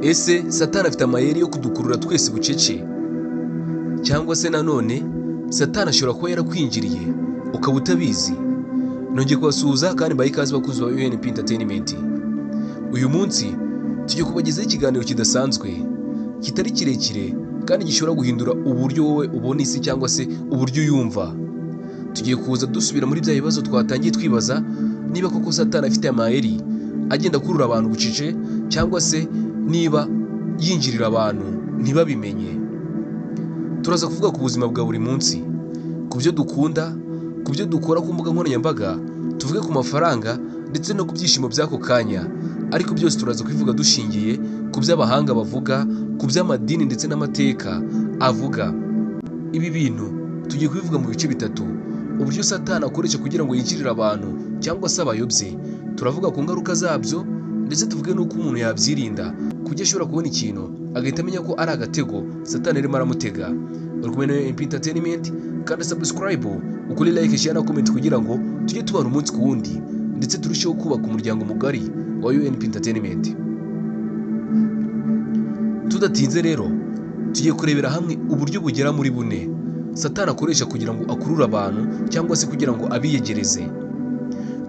Ese Satani afite amayeri yo kudukurura twese bucece? Cyangwa se nanone Satani ashobora kuba yarakwinjiriye ukaba utabizi? Nongeye kubasuhuza kandi mbaha ikaze bakunzi ba UNP Entertainment. Uyu munsi tugiye kubagezaho ikiganiro kidasanzwe, kitari kirekire kandi gishobora guhindura uburyo wowe ubona isi cyangwa se uburyo uyumva. Tugiye kuza dusubira muri bya bibazo twatangiye twibaza niba koko Satani afite amayeri agenda akurura abantu bucece cyangwa se niba yinjirira abantu ntibabimenye. Turaza kuvuga ku buzima bwa buri munsi, ku byo dukunda, ku byo dukora ku mbuga nkoranyambaga, tuvuge ku mafaranga ndetse no ku byishimo by'ako kanya. Ariko byose turaza kubivuga dushingiye ku byo abahanga bavuga, ku by'amadini ndetse n'amateka avuga. Ibi bintu tugiye kubivuga mu bice bitatu: uburyo Satani akoresha kugira ngo yinjirire abantu cyangwa se abayobye. Turavuga ku ngaruka zabyo ndetse tuvuge n'uko umuntu yabyirinda, ku buryo ashobora kubona ikintu agahita amenya ko ari agatego Satani arimo aramutega. Uri kumwe na UNP Entertainment, kandi subscribe, ukore like, share na comment kugira ngo tujye tubana umunsi ku wundi ndetse turusheho kubaka umuryango mugari wa UNP Entertainment. Tudatinze rero, tugiye kurebera hamwe uburyo bugera muri bune Satani akoresha kugira ngo akurure abantu cyangwa se kugira ngo abiyegereze.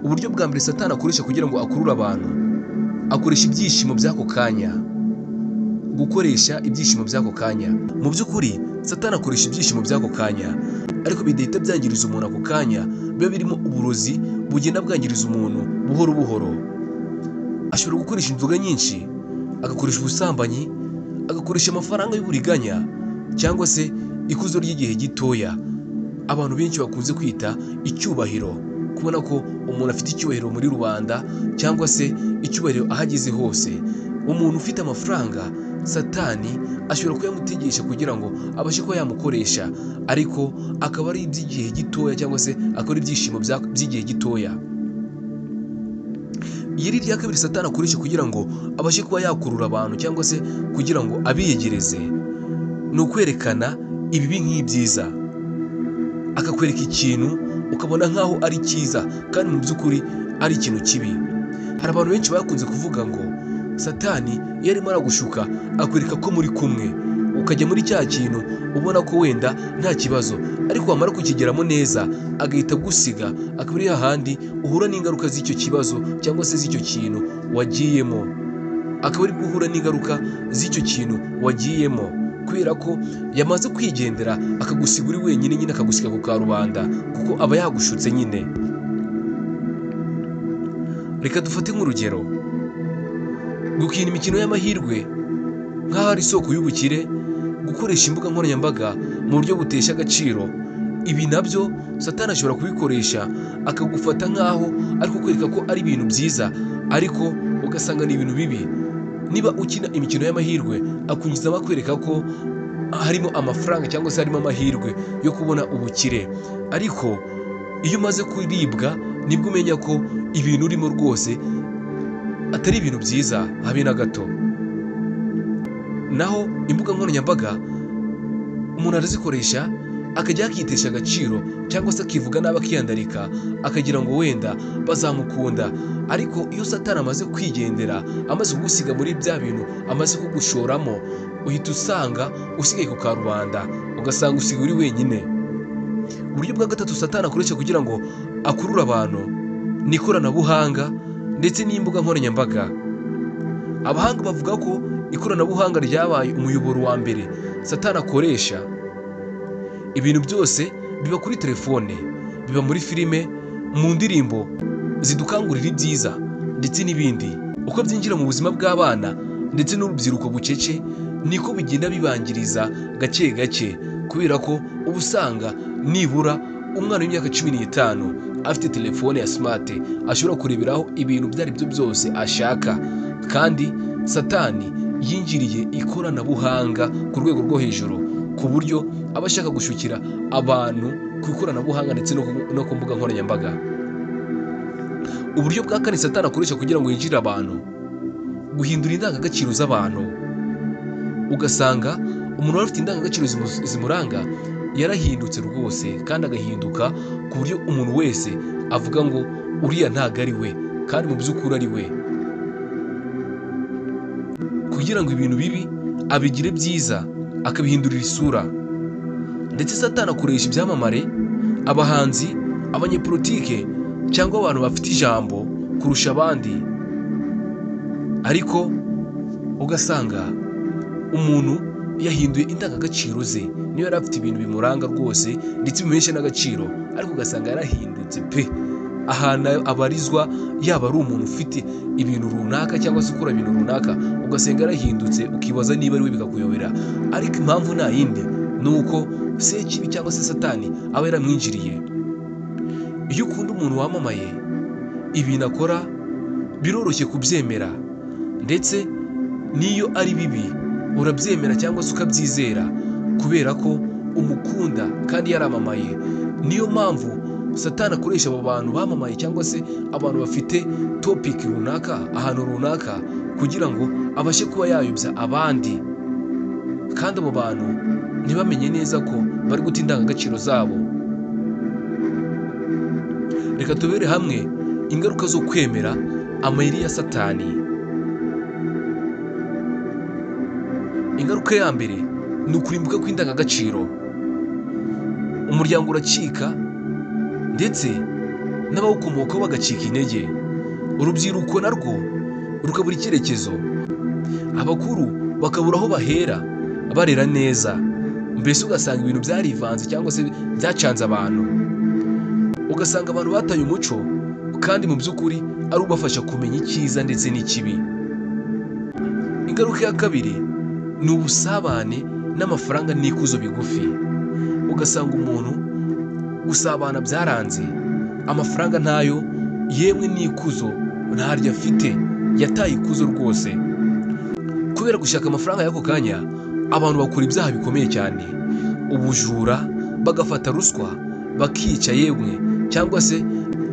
Uburyo bwa mbere Satani akoresha kugira ngo akurure abantu, akoresha ibyishimo by'ako kanya. Gukoresha ibyishimo by'ako kanya. Mu by'ukuri Satani akoresha ibyishimo by'ako kanya, ariko bidahita byangiriza umuntu ako kanya, biba birimo uburozi bugenda bwangiriza umuntu buhoro buhoro. Ashobora gukoresha inzoga nyinshi, agakoresha ubusambanyi, agakoresha amafaranga y'uburiganya cyangwa se ikuzo ry'igihe gitoya abantu benshi bakunze kwita icyubahiro. Kubona ko umuntu afite icyubahiro muri rubanda cyangwa se icyubahiro aho ageze hose. Umuntu ufite amafaranga Satani ashobora kuyamutegesha kugira ngo abashe kuba yamukoresha, ariko akaba ari iby'igihe gitoya cyangwa se akaba ari ibyishimo by'igihe gitoya. Iri rya kabiri Satani akoresha kugira ngo abashe kuba yakurura abantu cyangwa se kugira ngo abiyegereze, ni ukwerekana ibibi nk'ibyiza. Akakwereka ikintu ukabona nk'aho ari cyiza kandi mu by'ukuri ari ikintu kibi. Hari abantu benshi bakunze kuvuga ngo Satani iyo arimo aragushuka akwereka ko muri kumwe, ukajya muri cya kintu ubona ko wenda nta kibazo, ariko wamara kukigeramo neza agahita agusiga, akaba ari hahandi uhura n'ingaruka z'icyo kibazo cyangwa se z'icyo kintu wagiyemo. Akaba ari guhura n'ingaruka z'icyo kintu wagiyemo kubera ko yamaze kwigendera akagusiga uri wenyine nyine, akagusiga ku karubanda kuko aba yagushutse nyine. Reka dufate nk'urugero, gukina imikino y'amahirwe nk'aho ari isoko y'ubukire, gukoresha imbuga nkoranyambaga mu buryo butesha agaciro. Ibi nabyo Satani ashobora kubikoresha akagufata nk'aho ari kukwereka ko ari ibintu byiza, ariko ugasanga ni ibintu bibi. Niba ukina imikino y'amahirwe akunyuzamo akwereka ko harimo amafaranga cyangwa se harimo amahirwe yo kubona ubukire, ariko iyo umaze kuribwa nibwo umenya ko ibintu urimo rwose atari ibintu byiza habe na gato. Naho imbuga nkoranyambaga umuntu arazikoresha akajya akitesha agaciro cyangwa se akivuga nabi akiyandarika, akagira ngo wenda bazamukunda. Ariko iyo Satani amaze kwigendera, amaze kugusiga muri bya bintu, amaze kugushoramo, uhita usanga usigaye ku karubanda, ugasanga usigaye uri wenyine. Uburyo bwa gatatu Satani akoresha kugira ngo akurure abantu ni ikoranabuhanga ndetse n'imbuga nkoranyambaga. Abahanga bavuga ko ikoranabuhanga ryabaye umuyoboro wa mbere Satani akoresha. Ibintu byose biba kuri telefone, biba muri filime, mu ndirimbo zidukangurira ibyiza ndetse n'ibindi. Uko byinjira mu buzima bw'abana ndetse n'urubyiruko bucece, niko bigenda bibangiriza gake gake, kubera ko uba usanga nibura umwana w'imyaka 15 afite telefone ya smart ashobora kureberaho ibintu ibyo ari byo byose ashaka. Kandi Satani yinjiriye ikoranabuhanga ku rwego rwo hejuru, ku buryo aba ashaka gushukira abantu ku ikoranabuhanga ndetse no ku mbuga nkoranyambaga. Uburyo bwa kane Satani akoresha kugira ngo yinjire abantu, guhindura indangagaciro z'abantu. Ugasanga umuntu wari ufite indangagaciro zimuranga yarahindutse rwose, kandi agahinduka ku buryo umuntu wese avuga ngo uriya ntago ari we, kandi mu by'ukuri ari we. kugira ngo ibintu bibi abigire byiza, akabihindurira isura. Ndetse Satani akoresha ibyamamare, abahanzi, abanyepolitike cyangwa abantu bafite ijambo kurusha abandi. Ariko ugasanga umuntu yahinduye indangagaciro ze, niyo yari afite ibintu bimuranga rwose ndetse bimuhesha n'agaciro, ariko ugasanga yarahindutse pe. Ahantu abarizwa, yaba ari umuntu ufite ibintu runaka cyangwa se ukora ibintu runaka, ugasanga yarahindutse, ukibaza niba ari we bikakuyobera. Ariko impamvu nta yindi ni uko Sekibi cyangwa se Satani aba yaramwinjiriye. Iyo ukunda umuntu wamamaye, ibintu akora biroroshye kubyemera, ndetse n'iyo ari bibi urabyemera cyangwa se ukabyizera kubera ko umukunda kandi yaramamaye. Niyo mpamvu Satani akoresha abo bantu bamamaye cyangwa se abantu bafite topic runaka ahantu runaka, kugira ngo abashe kuba yayobya abandi, kandi abo bantu ntibamenye neza ko bari guta indangagaciro zabo. Reka tubere hamwe ingaruka zo kwemera amayeri ya Satani. Ingaruka ya mbere ni ukurimbuka kw'indangagaciro. Umuryango uracika ndetse n'abawukomokaho bagacika intege. Urubyiruko narwo rukabura icyerekezo, abakuru bakabura aho bahera barera neza. Mbese ugasanga ibintu byarivanze cyangwa se byacanze abantu, ugasanga abantu bataye umuco kandi mu by'ukuri ari ubafasha kumenya icyiza ndetse n'ikibi. Ingaruka ya kabiri ni ubusabane n'amafaranga n'ikuzo bigufi. Ugasanga umuntu gusabana byaranze, amafaranga ntayo, yemwe n'ikuzo ntaryo afite, yataye ikuzo rwose. Kubera gushaka amafaranga y'ako kanya, abantu bakora ibyaha bikomeye cyane, ubujura, bagafata ruswa, bakica yemwe, cyangwa se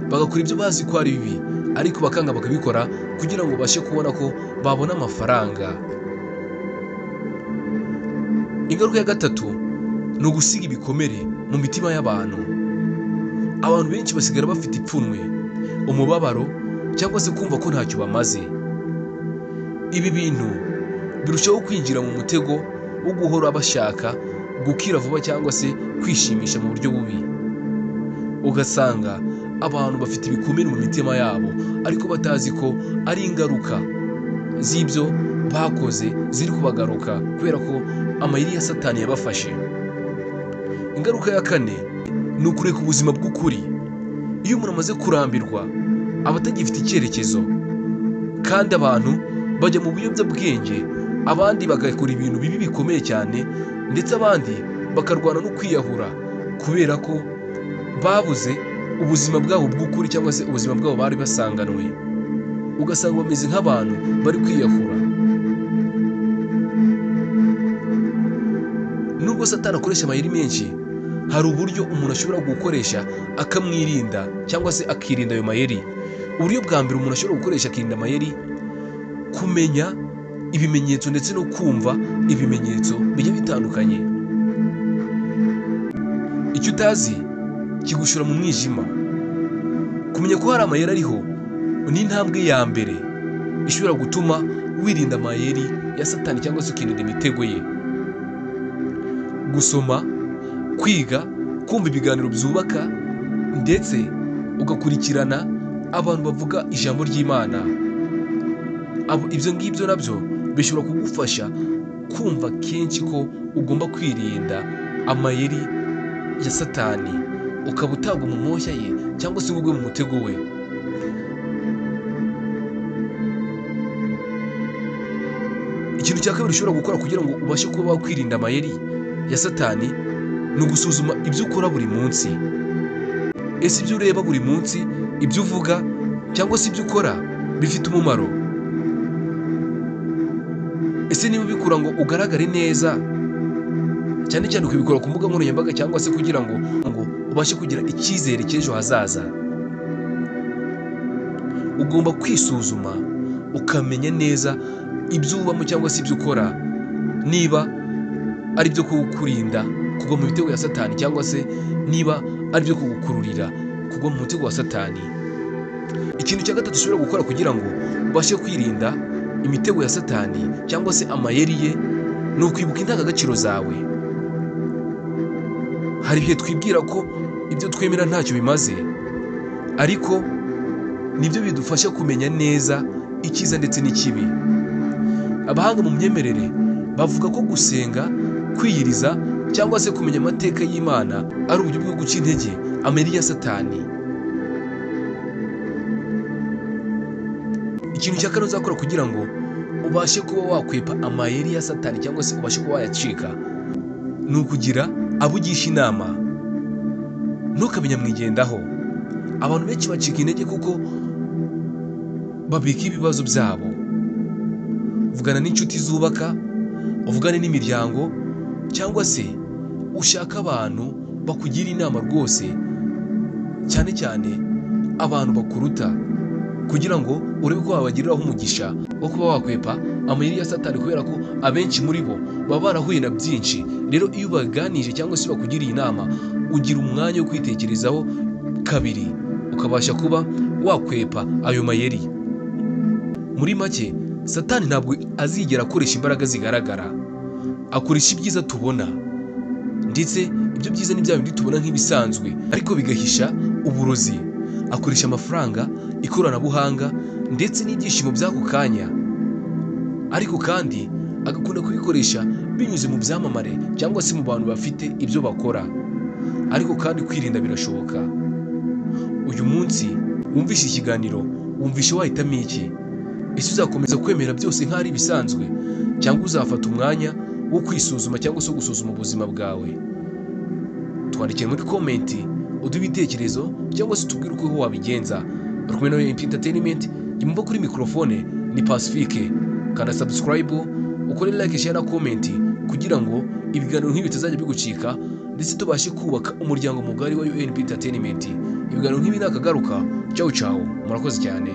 bagakora ibyo bazi ko ari bibi, ariko bakanga bakabikora kugira ngo babashe kubona ko babona amafaranga. Ingaruka ya gatatu ni ugusiga ibikomere mu mitima y'abantu. Abantu benshi basigara bafite ipfunwe, umubabaro cyangwa se kumva ko ntacyo bamaze. Ibi bintu birushaho kwinjira mu mutego wo guhora bashaka gukira vuba cyangwa se kwishimisha mu buryo bubi. Ugasanga abantu bafite ibikomere mu mitima yabo, ariko batazi ko ari ingaruka z'ibyo bakoze ziri kubagaruka kubera ko amayeri ya Satani yabafashe. Ingaruka ya kane ni ukureka ubuzima bw'ukuri. Iyo umuntu amaze kurambirwa aba atagifite icyerekezo, kandi abantu bajya mu biyobyabwenge, abandi bagakora ibintu bibi bikomeye cyane, ndetse abandi bakarwana no kwiyahura kubera ko babuze ubuzima bwabo bw'ukuri cyangwa se ubuzima bwabo bari basanganwe. Ugasanga bameze nk'abantu bari kwiyahura. Nubwo Satani akoresha amayeri menshi, hari uburyo umuntu ashobora gukoresha akamwirinda cyangwa se akirinda ayo mayeri. Uburyo bwa mbere umuntu ashobora gukoresha akirinda amayeri, kumenya ibimenyetso ndetse no kumva ibimenyetso bigiye bitandukanye. Icyo utazi kigushora mu mwijima. Kumenya ko hari amayeri ariho ni intambwe ya mbere ishobora gutuma wirinda amayeri ya Satani cyangwa se ukirinda imitego ye. Gusoma, kwiga, kumva ibiganiro byubaka ndetse ugakurikirana abantu bavuga ijambo ry'Imana. Ibyo ngibyo nabyo bishobora kugufasha kumva kenshi ko ugomba kwirinda amayeri ya Satani, ukaba utagwa mu moshya ye cyangwa se ngo ugwe mu mutego we. Ikintu cya kabiri ushobora gukora kugira ngo ubashe kuba wakwirinda amayeri ya Satani ni ugusuzuma ibyo ukora buri munsi. Ese ibyo ureba buri munsi, ibyo uvuga cyangwa se ibyo ukora bifite umumaro? Ese niba ubikora ngo ugaragare neza, cyane cyane ukabikora ku mbuga nkoranyambaga cyangwa se kugira ngo ubashe kugira icyizere cy'ejo hazaza, ugomba kwisuzuma ukamenya neza ibyo ubamo cyangwa se ibyo ukora, niba ari ibyo kukurinda kugwa mu mitego ya Satani cyangwa se niba ari ibyo kugukururira kugwa mu mutego wa Satani. Ikintu cya gatatu ushobora gukora kugira ngo ubashe kwirinda imitego ya Satani cyangwa se amayeri ye ni ukwibuka indangagaciro zawe. Hari ibihe twibwira ko ibyo twemera ntacyo bimaze, ariko nibyo bidufasha kumenya neza icyiza ndetse n'ikibi. Abahanga mu myemerere bavuga ko gusenga, kwiyiriza cyangwa se kumenya amateka y'Imana ari uburyo bwo guca intege amayeri ya Satani. Ikintu cya kane uzakora kugira ngo ubashe kuba wakwepa amayeri ya Satani cyangwa se ubashe kuba wayacika, ni ukugira abo ugisha inama. Ntukabe nyamwigendaho. Abantu benshi bacika intege kuko babika ibibazo byabo. Vugana n'inshuti zubaka, uvugane n'imiryango, cyangwa se ushake abantu bakugira inama rwose, cyane cyane abantu bakuruta, kugira ngo urebe ko wabagiriraho umugisha wo kuba wakwepa amayeri ya Satani, kubera ko abenshi muri bo baba barahuye na byinshi. Rero iyo ubaganije cyangwa se bakugiriye inama, ugira umwanya wo kwitekerezaho kabiri, ukabasha kuba wakwepa ayo mayeri. Muri make, Satani ntabwo azigera akoresha imbaraga zigaragara, akoresha ibyiza tubona, ndetse ibyo byiza ni bya bindi tubona nk'ibisanzwe ariko bigahisha uburozi. Akoresha amafaranga, ikoranabuhanga ndetse n'ibyishimo by'ako kanya, ariko kandi agakunda kubikoresha binyuze mu byamamare cyangwa se mu bantu bafite ibyo bakora. Ariko kandi kwirinda birashoboka. Uyu munsi wumvishe ikiganiro, wumvishe wahitamo iki? Ese uzakomeza kwemera byose nk'aho ari ibisanzwe, cyangwa uzafata umwanya wo kwisuzuma cyangwa se gusuzuma ubuzima bwawe? Twandikire muri komenti, uduhe ibitekerezo cyangwa se utubwire uko wabigenza. Uri kumwe na MP Entertainment, jya kuri mikorofone ni Pacifique. Kanda subscribe, ukore like, share na comment kugira ngo ibiganiro nk'ibi bitazajya bigucika, ndetse tubashe kubaka umuryango mugari wa UNP Entertainment. Ibiganiro nk'ibi nakagaruka. Ciao ciao, murakoze cyane.